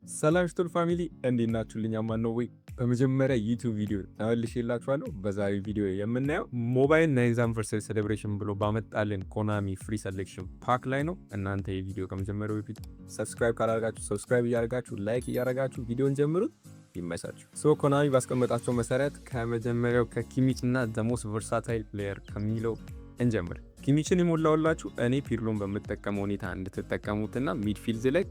ሰላም ሽቶል family፣ እንዴት ናችሁልኝ? አማን ነው ወይ? በመጀመሪያ YouTube ቪዲዮ ተመልሼላችኋለሁ። በዛሬው ቪዲዮ የምናየው mobile ninth anniversary celebration ብሎ ባመጣልን Konami free selection pack ላይ ነው። እናንተ የቪዲዮ ከመጀመሪያው በፊት subscribe ካላደርጋችሁ subscribe እያደረጋችሁ፣ like እያደረጋችሁ ቪዲዮን ጀምሩት። ይመቻችሁ። So Konami ባስቀመጣቸው መሰረት ከመጀመሪያው ከኪሚች እና the most versatile player ከሚለው እንጀምር። ኪሚችን የሞላውላችሁ እኔ ፒርሎን በምጠቀመው ሁኔታ እንድትጠቀሙትና midfield ላይ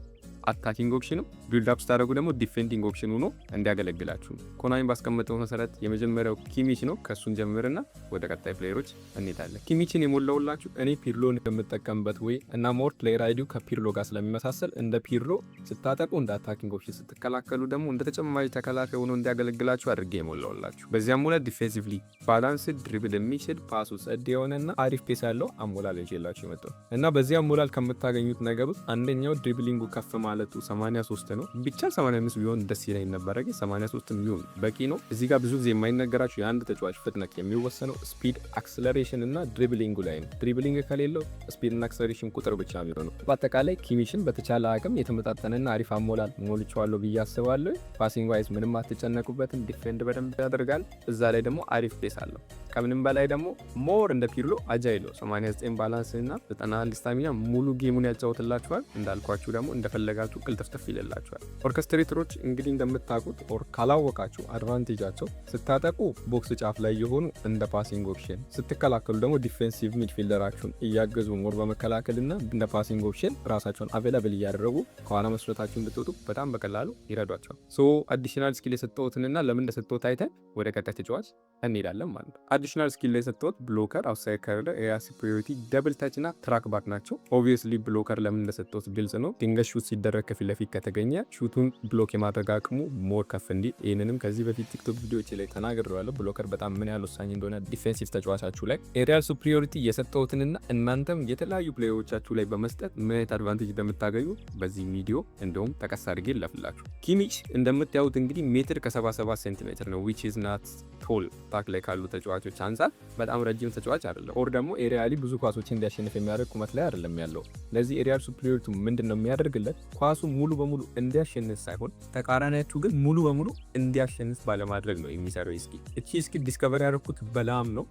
attacking option ኑ፣ build up ስታደርጉ ደግሞ defending option ሆኖ እንዲያገለግላችሁ ነው። Konami ባስቀመጠው መሰረት የመጀመሪያው ኪሚች ነው። ከእሱን ጀምርና ወደ ቀጣይ player ኦች እንሄዳለን። ኪሚችን የሞላውላችሁ እኔ ፒርሎን የምጠቀምበት way እና more player ID ው ከፒርሎ ጋር ስለሚመሳሰል እንደ ፒርሎ ስታጠቁ እንደ attacking option፣ ስትከላከሉ ደግሞ እንደ ተጨማሪ ተከላካይ ሆኖ እንዲያገለግላችሁ አድርጌ የሞላውላችሁ። በዚያም ሆነ defensively balanced፣ dribble የሚችል፣ pass ኡ ጸድ የሆነና አሪፍ pace ያለው አሞላል ይዤላችሁ የመጣው እና በዚህ አሞላል ከምታገኙት ነገር ውስጥ አንደኛው dribbling ኡ ከፍ ማለቱ 83 ነው። ብቻ 85 ቢሆን ደስ ይለኝ ነበረ፣ ግን 83 ቢሆን በቂ ነው። እዚህ ጋር ብዙ ጊዜ የማይነገራችሁ የአንድ ተጫዋች ፍጥነት የሚወሰነው speed፣ acceleration እና dribbling ኡ ላይ ነው። Dribbling ከሌለው speed እና acceleration ቁጥር ብቻ የሚሆነው። በአጠቃላይ ኪሚሽን በተቻለ አቅም የተመጣጠነና አሪፍ አሞላል ሞልቼዋለሁ ብዬ አስባለሁ። Passing wise ምንም አትጨነቁበትም። Defend በደንብ ያደርጋል። እዛ ላይ ደግሞ አሪፍ pace አለው። ከምንም በላይ ደግሞ more እንደ ፒርሎ agile ነው። 89 balance እና 91 stamina ሙሉ game ኡን ያጫውትላችኋል። እንዳልኳችሁ ደግሞ እንደፈለጋችሁ ቅልጥፍጥፍ ይልላችኋል። Orchestrator ኦች እንግዲህ እንደምታውቁት or ካላወቃችሁ advantage ኣቸው ስታጠቁ box ጫፍ ላይ የሆኑ እንደ passing option፣ ስትከላከሉ ደግሞ defensive midfielder ኣችሁን እያገዙ more በመከላከል እና እንደ passing option ራሳቸውን available እያደረጉ ከኋላ መስረታችሁ እንድትወጡ በጣም በቀላሉ ይረዷቸዋል። So additional skill የሰጠሁትንና ለምን እንደሰጠሁት አይተን ወደ ቀጣይ ተጫዋች እንሄዳለን ማለት ነው። Additional skill ላይ የሰጠሁት blocker፣ outside curler፣ aerial superiority፣ double touch እና track back ናቸው። Obviously blocker ለምን እንደሰጠሁት ግልጽ ነው። ድንገት shoot ሲደረግ ከፊት ለፊት ከተገኘ shoot ኡን block የማድረግ አቅሙ more ከፍ እንዲል፣ ይህንንም ከዚህ በፊት TikTok ቪዲዮዎች ላይ ተናግሬዋለሁ። Blocker በጣም ምን ያህል ወሳኝ እንደሆነ defensive ተጫዋቻችሁ ላይ። Aerial superiority የሰጠሁትንና እናንተም የተለያዩ player ኦቻችሁ ላይ በመስጠት ምን አይነት advantage እንደምታገኙ በዚህ ቪዲዮ እንደውም ጠቀስ አድርጌ ለፍላችሁ። ኪሚች እንደምታዩት እንግዲህ ሜትር ከ77 ሴንቲሜትር ነው፣ which is not tall። Pack ላይ ካሉ ተጫዋቾች አንጻር በጣም ረጅም ተጫዋች አይደለም። Or ደግሞ aerially ብዙ ኳሶችን እንዲያሸንፍ የሚያደርግ ቁመት ላይ አይደለም ያለው። ለዚህ aerial superiority ምንድን ነው የሚያደርግለት? ኳሱ ሙሉ በሙሉ እንዲያሸንፍ ሳይሆን ተቃራኒያችሁ ግን ሙሉ በሙሉ እንዲያሸንፍ ባለማድረግ ነው የሚሰራው skill። እቺ skill discover ያደረኩት በላም ነው፣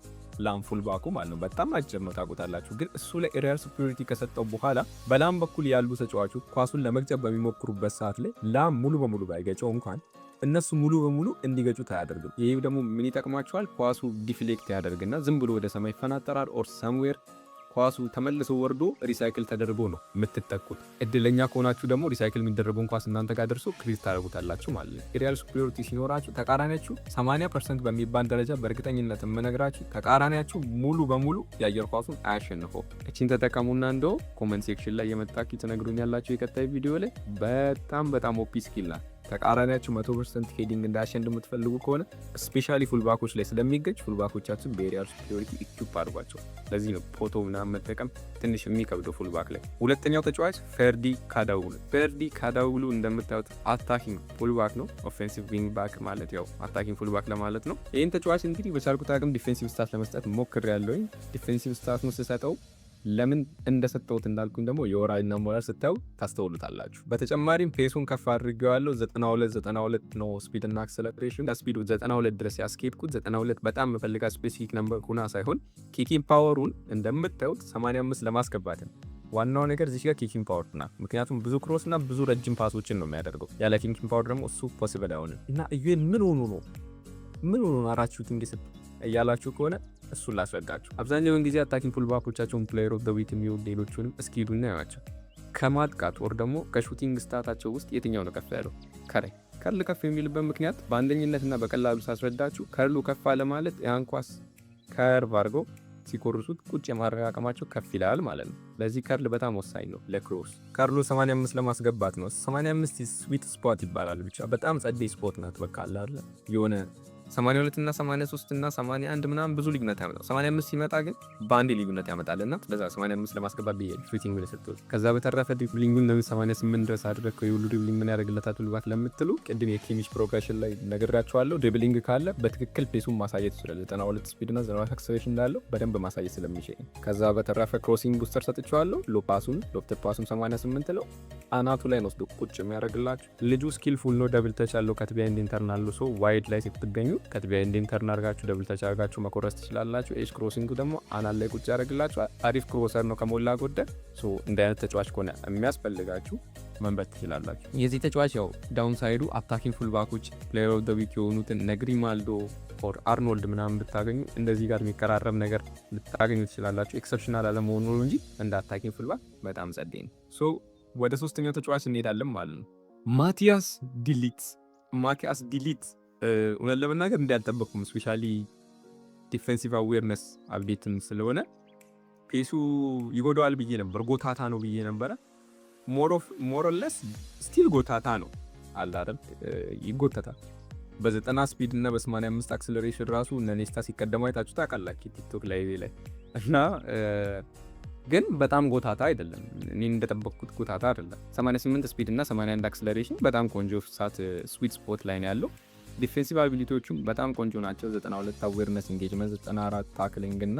ላም fullback ኡ ማለት ነው። በጣም አጭር ነው ታውቁታላችሁ። ግን እሱ ላይ aerial superiority ከሰጠው በኋላ በላም በኩል ያሉ ተጫዋቾች ኳሱን ለመግጨት በሚሞክሩበት ሰዓት ላይ ላም ሙሉ በሙሉ ባይገጨው እንኳን እነሱ ሙሉ በሙሉ እንዲገጩት አያደርግም። ይህ ደግሞ ምን ይጠቅማቸዋል? ኳሱ deflect ያደርግና ዝም ብሎ ወደ ሰማይ ይፈናጠራል or somewhere ኳሱ ተመልሶ ወርዶ recycle ተደርጎ ነው የምትጠቁት። እድለኛ ከሆናችሁ ደግሞ recycle የሚደረገውን ኳስ እናንተ ጋር ደርሶ clear ታደርጉታላችሁ ማለት ነው። Aerial superiority ሲኖራችሁ ተቃራኒያችሁ 80% በሚባል ደረጃ በእርግጠኝነት የምነግራችሁ ተቃራኒያችሁ ሙሉ በሙሉ የአየር ኳሱን አያሸንፈው። እቺን ተጠቀሙና እንደው comment section ላይ የመጣችሁ ትነግሩኛላችሁ የቀጣይ ቪዲዮ ላይ። በጣም በጣም OP skill ናት። ተቃራኒያችሁ 100% heading እንዳያሸንፍ የምትፈልጉ ከሆነ especially fullback ኦች ላይ ስለሚገጭ fullback ኦቻችን በ aerial superiority equip አድርጓቸው። ለዚህ ነው ፖቶ ምናምን መጠቀም ትንሽ የሚከብደው fullback ላይ። ሁለተኛው ተጫዋች ፈርዲ ካዳውሉ። ፈርዲ ካዳውሉ እንደምታዩት attacking fullback ነው። Offensive wing back ማለት ያው attacking fullback ለማለት ነው። ይህን ተጫዋች እንግዲህ በቻልኩት አቅም defensive stat ለመስጠት ሞክሬያለሁኝ። Defensive stat ኡን ስሰጠው ለምን እንደሰጠሁት እንዳልኩኝ ደግሞ የወራጅና ሞራል ስታዩ ታስተውሉታላችሁ። በተጨማሪም pace ኡን ከፍ አድርጌዋለሁ። 92 92 ነው speed እና acceleration። Speed ኡ 92 ድረስ ያስኬድኩት 92 በጣም መፈልጋ specific number ሁና ሳይሆን kicking power ኡን እንደምታዩት 85 ለማስገባት ነው። ዋናው ነገር እዚህ ጋር kicking power ናት። ምክንያቱም ብዙ cross እና ብዙ ረጅም pass ኦችን ነው የሚያደርገው። ያለ kicking power ደግሞ እሱ possible አይሆንም። እና እዩን ምን ሆኖ ነው አራችሁት እንዲህ እያላችሁ ከሆነ እሱን ላስረዳችሁ። አብዛኛውን ጊዜ attacking fullback ኦቻቸውን player of the week የሚሆን ሌሎቹንም እስኪ ሂዱና ያዋቸው። ከማጥቃት or ደግሞ ከ shooting stat ኣቸው ውስጥ የትኛው ነው ከፍ ያለው? ከላይ curl ከፍ የሚልበት ምክንያት በአንደኝነትና በቀላሉ ሳስረዳችሁ curl ኡ ከፍ አለ ማለት ያን ኳስ curve አድርገው ሲኮርሱት ቁጭ የማድረግ አቅማቸው ከፍ ይላል ማለት ነው። ለዚህ curl በጣም ወሳኝ ነው ለ cross። Curl ኡ 85 ለማስገባት ነው። 85 sweet spot ይባላል። ብቻ በጣም ጸዴ spot ናት። በቃ አለ የሆነ 82 እና 83 እና 81 ምናምን ብዙ ልዩነት ያመጣል። 85 ሲመጣ ግን በአንዴ ልዩነት ያመጣል እና ለዛ 85 ለማስገባት ብዬ fitting ብለህ ሰጠሁት። ከዛ በተረፈ dribbling ኡን ለምን 88 ድረስ አድረግከው፣ የሁሉ dribbling ምን ያደርግለታል fullback ለምትሉ ቅድም የኪሚች progression ላይ ነግራችኋለሁ። Dribbling ካለ በትክክል pace ኡን ማሳየት ይችላል። 92 speed እና 94 acceleration እንዳለው በደንብ ማሳየት ስለሚችል። ከዛ በተረፈ crossing booster ሰጥቼዋለሁ። Low pass ኡን lofted pass ኡን 88 ነው። አናቱ ላይ ነው ወስዶ ቁጭ የሚያደርግላችሁ። ልጁ skillful ነው። Double touch አለው። Cut behind and turn አለው። So wide ላይ ስትገኙ cut behind and turn አድርጋችሁ double touch አድርጋችሁ መኮረስ ትችላላችሁ። Edge crossing ኡ ደግሞ አናት ላይ ቁጭ ያደርግላችሁ። አሪፍ crosser ነው ከሞላ ጎደል። So እንደ አይነት ተጫዋች ከሆነ የሚያስፈልጋችሁ መንበት ትችላላችሁ። የዚህ ተጫዋች ያው downside ኡ attacking fullback ኦች player of the week የሆኑትን እነ ግሪማልዶ or አርኖልድ ምናምን ብታገኙ እንደዚህ ጋር የሚቀራረብ ነገር ልታገኙ ትችላላችሁ። Exceptional አለመሆኑ ነው እንጂ እንደ attacking fullback በጣም ጸዴ ነው። So ወደ ሶስተኛው ተጫዋች እንሄዳለን ማለት ነው። ማቲያስ ዲሊት። ማቲያስ ዲሊት እውነት ለመናገር እንዲያልጠበቅኩም especially defensive awareness update ም ስለሆነ pace ኡ ይጎዳዋል ብዬ ነበር። ጎታታ ነው ብዬ ነበረ። More or less still ጎታታ ነው አለ አይደል? ይጎተታል። በ90 speed እና በ85 acceleration ራሱ እነ ኔስታ ሲቀደሙ አይታችሁ ታውቃላችሁ ቲክቶክ ላይ እና ግን በጣም ጎታታ አይደለም። እኔ እንደጠበቅኩት ጎታታ አይደለም። 88 speed እና 81 acceleration በጣም ቆንጆ ሳት sweet spot ላይ ነው ያለው። Defensive ability ዎቹም በጣም ቆንጆ ናቸው። 92 awareness engagement፣ 94 tackling እና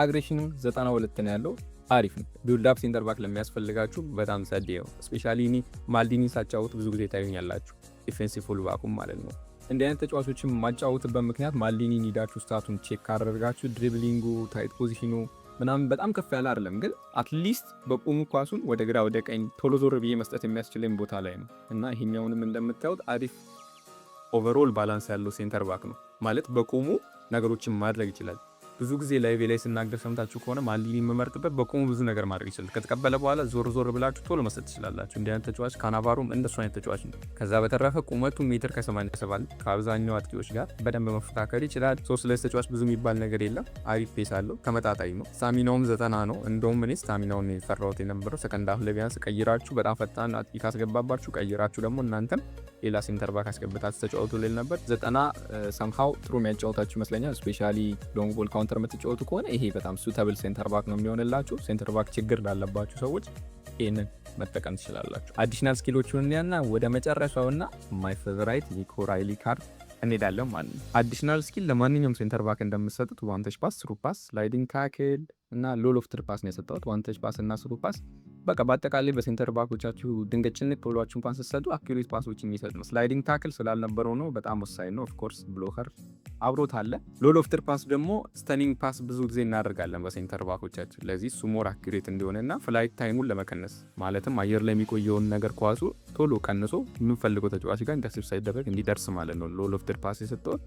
aggression ም 92 ነው ያለው። አሪፍ ነው። Build up center back ለሚያስፈልጋችሁ በጣም ጸዴ ነው። Especially እኔ ማልዲኒ ሳጫወት ብዙ ጊዜ ታዩኛላችሁ። Defensive full back ኡም ማለት ነው። እንዲህ አይነት ተጫዋቾችን ማጫወትበት ምክንያት ማልዲኒ ኒዳችሁ stat ኡን check ካደረጋችሁ dribbling ኡ፣ tight position ኡ ምናምን በጣም ከፍ ያለ አይደለም፣ ግን at least በቁሙ ኳሱን ወደ ግራ ወደ ቀኝ ቶሎ ዞር ብዬ መስጠት የሚያስችለኝ ቦታ ላይ ነው እና ይሄኛውንም እንደምታዩት አሪፍ overall balance ያለው center back ነው። ማለት በቁሙ ነገሮችን ማድረግ ይችላል። ብዙ ጊዜ live ላይ ስናገር ሰምታችሁ ከሆነ ማልዲኒ የምመርጥበት በቁሙ ብዙ ነገር ማድረግ ይችላል። ከተቀበለ በኋላ ዞር ዞር ብላችሁ ቶሎ መስጠት ትችላላችሁ። እንዲህ አይነት ተጫዋች ካናቫሮም እንደሱ አይነት ተጫዋች ነው። ከዛ በተረፈ ቁመቱ ሜትር ከ87 ከአብዛኛው አጥቂዎች ጋር በደንብ መፎካከር ይችላል። So ስለዚህ ተጫዋች ብዙ የሚባል ነገር የለም። አሪፍ pace አለው፣ ተመጣጣኝ ነው። Stamina ውም 90 ነው። እንደውም እኔ stamina ውን የፈራሁት የነበረው second half ላይ ቢያንስ ቀይራችሁ በጣም ፈጣን አጥቂ ካስገባባችሁ ቀይራችሁ ደግሞ እናንተም ሌላ center back አስገብታችሁ ተጫወቱ ልል ነበር። 90 somehow ጥሩ የሚያጫወታችሁ ይመስለኛል። Especially long ball counter የምትጫወቱ ከሆነ ይሄ በጣም suitable center back ነው የሚሆንላችሁ። Center back ችግር ላለባችሁ ሰዎች ይህንን መጠቀም ትችላላችሁ። Additional skill ኦቹን እንያና ወደ መጨረሻውና my favorite ኒኮ ኦራይሊ ካርድ እንሄዳለን ማለት ነው። Additional skill ለማንኛውም center back እንደምትሰጡት one touch pass፣ through pass፣ sliding tackle እና low lofted pass ነው የሰጠሁት። One touch pass እና through pass በቃ በአጠቃላይ በ center back ኦቻችሁ ድንገት ጭንቅ ብሏችሁ እንኳን ስትሰጡ accurate pass ኦች የሚሰጥ ነው። Sliding tackle ስላልነበረው ነው በጣም ወሳኝ ነው። Of course blocker አብሮት አለ። Low lofted pass ደግሞ stunning pass ብዙ ጊዜ እናደርጋለን በ center back ኦቻችን። ለዚህ እሱ more accurate እንዲሆንና flight time ኡን ለመቀነስ፣ ማለትም አየር ላይ የሚቆየውን ነገር ኳሱ ቶሎ ቀንሶ የምንፈልገው ተጫዋች ጋር intercept ሳይደረግ እንዲደርስ ማለት ነው። Low lofted pass የሰጠሁት።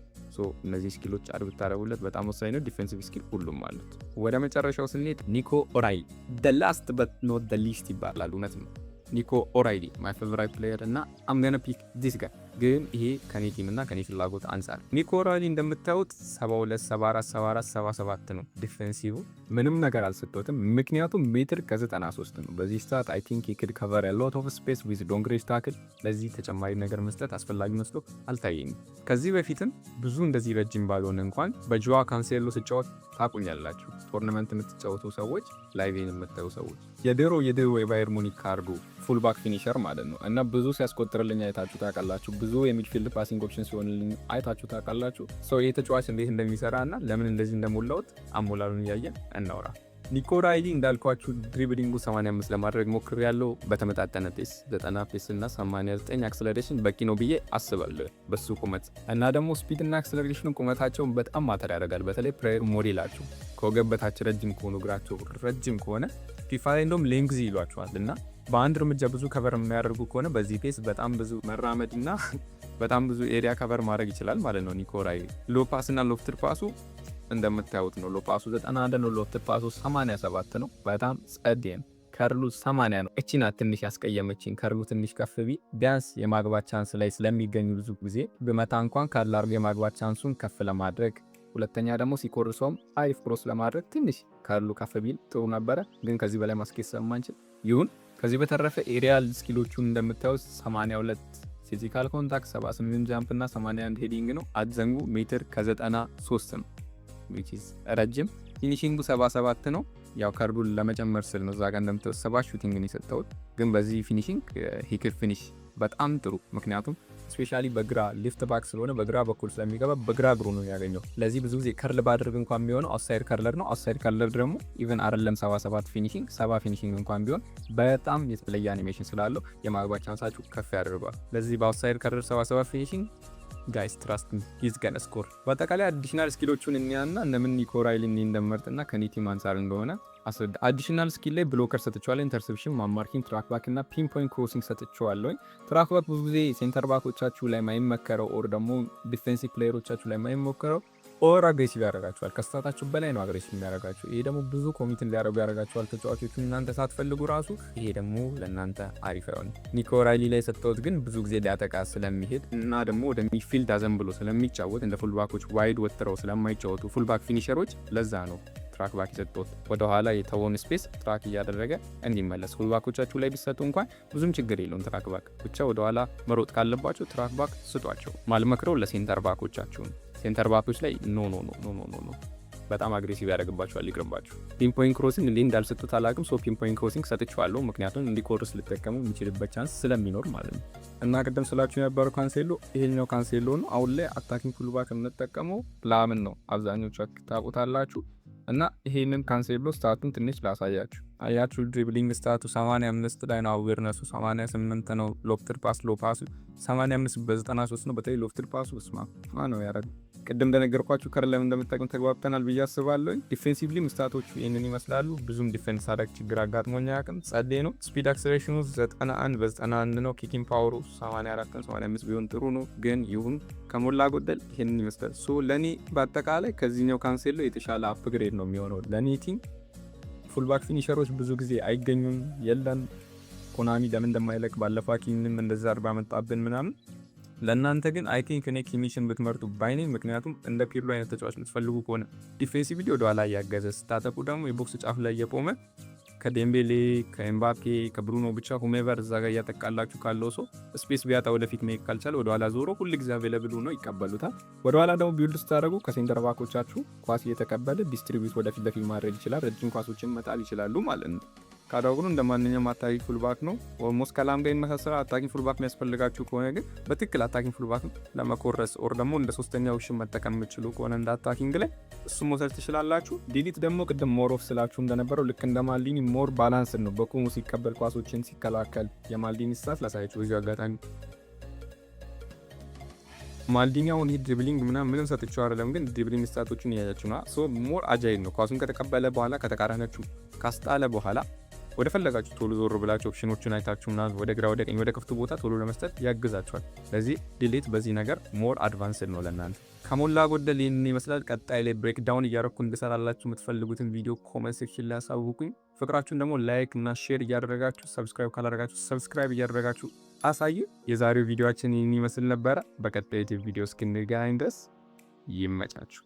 እነዚህ skill ኦች add ብታደረጉለት በጣም ወሳኝ ነው። Defensive skill ሁሉም አሉት። ወደ መጨረሻው ስንሄድ ኒኮ ኦራይሊ፣ the last but not the least ይባላል። እውነት ነው። ኒኮ ኦራይሊ my favorite player እና I'm gonna pick this guy፣ ግን ይሄ ከኔ team እና ከኔ ፍላጎት አንጻር ኒኮ ኦራይሊ እንደምታዩት 72፣ 74፣ 74፣ 77 ነው። Defensive ምንም ነገር አልሰጠሁትም፣ ምክንያቱም ሜትር ከ93 ነው። በዚህ ሰዓት I think he could cover lot of space with long range tackle። ለዚህ ተጨማሪ ነገር መስጠት አስፈላጊ መስሎ አልታየኝም። ከዚህ በፊትም ብዙ እንደዚህ ረጅም ባልሆነ እንኳን በጆዋ ካንሴሎ ስጫወት ታቁኛላችሁ። Tournament የምትጫወቱ ሰዎች፣ live ኤን የምታዩ ሰዎች የድሮ የድሮ የባየር ሙኒክ ካርዱ fullback finisher ማለት ነው እና ብዙ ሲያስቆጥርልኝ አይታችሁ ታውቃላችሁ። ብዙ የ midfield passing option ሲሆንልኝ አይታችሁ ታውቃላችሁ። So ይህ ተጫዋች እንዴት እንደሚሰራ እና ለምን እንደዚህ እንደሞላሁት አሞላሉን እያየን እናውራ። ኒኮ ኦራይሊ እንዳልኳችሁ dribbling ኡ 85 ለማድረግ ሞክር ያለው በተመጣጠነ pace 90 pace እና 89 acceleration በቂ ነው ብዬ አስባለሁ በሱ ቁመት። እና ደግሞ speed እና acceleration ኑ ቁመታቸውን በጣም matter ያደርጋል። በተለይ player model ኣችሁ ከወገብ በታች ረጅም ከሆኑ፣ እግራቸው ረጅም ከሆነ ፊፋ ላይ እንደውም lengthy ይሏቸዋል እና በአንድ እርምጃ ብዙ cover የሚያደርጉ ከሆነ በዚህ pace በጣም ብዙ መራመድ እና በጣም ብዙ area cover ማድረግ ይችላል ማለት ነው። ኒኮ ኦራይሊ low pass እና lofted pass ኡ እንደምታዩት ነው። Low pass ኡ 91 ነው። Lofted pass ኡ 87 ነው። በጣም ጸዴ ነው። Curl ኡ 80 ነው። እቺ ናት ትንሽ ያስቀየመችኝ። Curl ኡ ትንሽ ከፍ ቢል ቢያንስ የማግባት chance ላይ ስለሚገኙ ብዙ ጊዜ ብመታ እንኳን curl አድርጎ የማግባት chance ኡን ከፍ ለማድረግ፣ ሁለተኛ ደግሞ ሲኮርሰውም አሪፍ cross ለማድረግ ትንሽ curl ኡ ከፍ ቢል ጥሩ ነበረ። ግን ከዚህ በላይ ማስኬድ ስለማንችል ይሁን። ከዚህ በተረፈ aerial skill ኦቹን እንደምታዩት 82 Physical contact 78 jump እና 81 heading ነው። አትዘንጉ፣ ሜትር ከ93 ነው፣ which is ረጅም። Finishing ኡ 77 ነው። ያው curl ኡን ለመጨመር ስል ነው እዛ ጋር እንደምታዩት 70 shooting ን የሰጠሁት፣ ግን በዚህ finishing he could finish በጣም ጥሩ፣ ምክንያቱም especially በግራ left back ስለሆነ በግራ በኩል ስለሚገባ በግራ እግሩ ነው የሚያገኘው። ለዚህ ብዙ ጊዜ curl ባድርግ እንኳን የሚሆነው outside curler ነው። Outside curler ደግሞ even አይደለም 77 finishing፣ 70 finishing እንኳን ቢሆን በጣም የተለየ አኒሜሽን ስላለው የማግባት chance ኣችሁ ከፍ ያደርገዋል። ለዚህ በ outside curler 77 finishing, guys, trust me, he's gonna score። በአጠቃላይ additional skill ኦቹን እንያና እነምን ኒኮ ራይሊ እንደመርጥና ከኔ team አንጻር እንደሆነ አስረዳ። Additional skill ላይ blocker ሰጥቼዋለሁ። Interception፣ man marking፣ track back እና pinpoint crossing ሰጥቼዋለሁ። Track back ብዙ ጊዜ center back ኦቻችሁ ላይ ማይመከረው or ደግሞ defensive player ኦቻችሁ ላይ ማይሞከረው over aggressive ያደርጋቸዋል። ከ stat ኣችሁ በላይ ነው aggressive የሚያደርጋቸው። ይሄ ደግሞ ብዙ commit ን ሊያደርጉ ያደርጋቸዋል ተጫዋቾቹ እናንተ ሳትፈልጉ ራሱ። ይሄ ደግሞ ለእናንተ አሪፍ አይሆንም። ኒኮ ራይሊ ላይ ሰጠሁት ግን ብዙ ጊዜ ሊያጠቃ ስለሚሄድ እና ደግሞ ወደ midfield አዘንብሎ ስለሚጫወት፣ እንደ fullback ኦች wide ወጥረው ስለማይጫወቱ fullback finisher ኦች፣ ለዛ ነው track back የሰጠሁት። ወደኋላ የተወውን space track እያደረገ እንዲመለስ። Fullback ኦቻችሁ ላይ ቢሰጡ እንኳን ብዙም ችግር የለውም። Track back ብቻ ወደኋላ መሮጥ ካለባቸው track back ስጧቸው። ማልመክረው ለ center back ኦቻችሁ ነው። Center back ኦች ላይ no, no, no, no, no, no፣ በጣም aggressive ያደርግባቸዋል፣ ይቅርባችሁ። Pinpoint crossing እንዴ እንዳልሰጡት አላውቅም። So pinpoint crossing ሰጥቼዋለሁ፣ ምክንያቱም እንዲቆርስ ልጠቀሙ የሚችልበት chance ስለሚኖር ማለት ነው። እና ቅድም ስላችሁ የነበረው ካንሴሎ ይሄኛው ካንሴሎ ነው። አሁን ላይ attacking fullback የምንጠቀመው ላምን ነው፣ አብዛኞቹ ታውቁታላችሁ። እና ይሄንን ካንሴሎ stat ኡን ትንሽ ላሳያችሁ። አያችሁ፣ dribbling stat ኡ 85 ላይ ነው። Awareness ኡ 88 ነው። Lofted pass፣ low pass ኡ 85 በ93 ነው። በተለይ lofted pass ኡ ስማ ነው ያደረገው። ቅድም እንደነገርኳችሁ curl ለምን እንደምጠቅም ተግባብተናል ብዬ አስባለሁ። Defensively stat ኦቹ ይህንን ይመስላሉ። ብዙም defense አደረግ ችግር አጋጥሞኝ አያውቅም። ጸዴ ነው። Speed acceleration ኑ 91 በ91 ነው። Kicking power ኡ 84 85 ቢሆን ጥሩ ነው፣ ግን ይሁን፣ ከሞላ ጎደል ይህንን ይመስላል። So ለእኔ በአጠቃላይ ከዚህኛው ካንሴሎ የተሻለ upgrade ነው የሚሆነው ለእኔ team። Fullback finisher ኦች ብዙ ጊዜ አይገኙም፣ የለም። ኮናሚ ለምን እንደማይለቅ፣ ባለፈው ሀኪምንም እንደዛ አርባ መጣብን ምናምን። ለእናንተ ግን I think እኔ ኪሚሽን ብትመርጡ ባይኔ፣ ምክንያቱም እንደ ፒርሎ አይነት ተጫዋች የምትፈልጉ ከሆነ defensively ወደኋላ እያገዘ፣ ስታጠቁ ደግሞ የ box ጫፍ ላይ እየቆመ ከዴምቤሌ፣ ከኤምባፔ፣ ከብሩኖ፣ ብቻ whomever እዛ ጋር እያጠቃላችሁ ካለው ሰው space ቢያጣ፣ ወደፊት መሄድ ካልቻለ ወደኋላ ዞሮ ሁል ጊዜ available ሆኖ ይቀበሉታል። ወደኋላ ደግሞ build ስታደርጉ ከ center back ኦቻችሁ ኳስ እየተቀበለ distribute ወደፊት ለፊት ማድረግ ይችላል። ረጅም ኳሶችን መጣል ይችላሉ ማለት ነው። ካዳጉኑ እንደ ማንኛውም attacking fullback ነው። Almost ከላም ጋር ይመሳሰላል። Attacking fullback የሚያስፈልጋችሁ ከሆነ ግን በትክክል attacking fullback ለመኮረስ or ደግሞ እንደ ሶስተኛ option መጠቀም የምችሉ ከሆነ እንደ attacking ላይ እሱ መውሰድ ትችላላችሁ። ዲሊት ደግሞ ቅድም more of ስላችሁ እንደነበረው ልክ እንደ ማልዲኒ more balance ነው። በቁሙ ሲቀበል፣ ኳሶችን ሲከላከል የማልዲኒ stat ላሳያችሁ በዚሁ አጋጣሚ። ማልዲኒ አሁን ይህ dribbling ምናምን ምንም ሰጥቼው አይደለም፣ ግን dribbling stat ኦችን እያያችሁ ነው። So more agile ነው። ኳሱን ከተቀበለ በኋላ፣ ከተቃራኒያችሁ ካስጣለ በኋላ ወደ ፈለጋችሁ ቶሎ ዞር ብላችሁ option ኦችን አይታችሁ ምናምን ወደ ግራ፣ ወደ ቀኝ፣ ወደ ክፍቱ ቦታ ቶሎ ለመስጠት ያግዛችኋል። ስለዚህ ዲሊት በዚህ ነገር more advanced ነው ለእናንተ። ከሞላ ጎደል ይህንን ይመስላል። ቀጣይ ላይ breakdown እያረኩ እንድሰራላችሁ የምትፈልጉትን ቪዲዮ comment section ላይ አሳውቁኝ። ፍቅራችሁን ደግሞ like እና share እያደረጋችሁ፣ subscribe ካላደረጋችሁ subscribe እያደረጋችሁ አሳዩ። የዛሬው ቪዲዮአችን ይህን ይመስል ነበረ። በቀጣይ ቪዲዮ እስክንገናኝ ድረስ ይመቻችሁ።